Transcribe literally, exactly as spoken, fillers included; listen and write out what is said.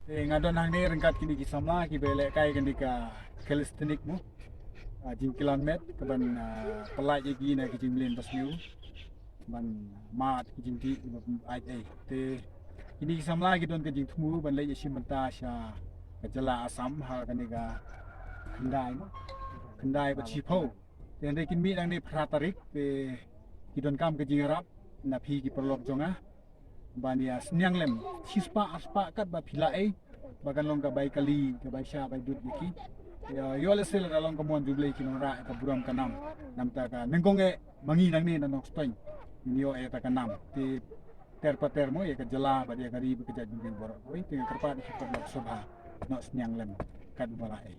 Te nga don hangne ryngkat kine ki samla kiba lehkai kane ka calisthenic mo. Ah, jingkylliang met kaban, ah, pyllait ïa ki na ki jingmlien basniew ban mad ki jingdih ba ai ai. Te kine ki samla ki don ka jingthmu ban leit ïashim bynta sha ka jylla Assam ha kane ka khyndai mo, khyndai bad shiphew. Te hynrei kin mih nangne phra tarik. Te ki donkam ka jingïarap na phi ki paralok jong nga ban ïa sniang lem shispah arspah kat ba phi lah ei ba kan long ka bai kali ka bai sha bai dud ïa ki. Ïa, ïoh lehse lada long ka mon jublei kin wanrah ïa ka burom ka nam. Namta ka nyngkong eh ma ngi nangne na Nongstoiñ ngin ïoh ïa kata ka nam. Te ter pa ter mo ïa ka jylla bad ïa ka ri bad ka jaitbynriew baroh kawei. Te nga kyrpad ïa phi paralok sngewbha noh sniang lem kat ba lah ei.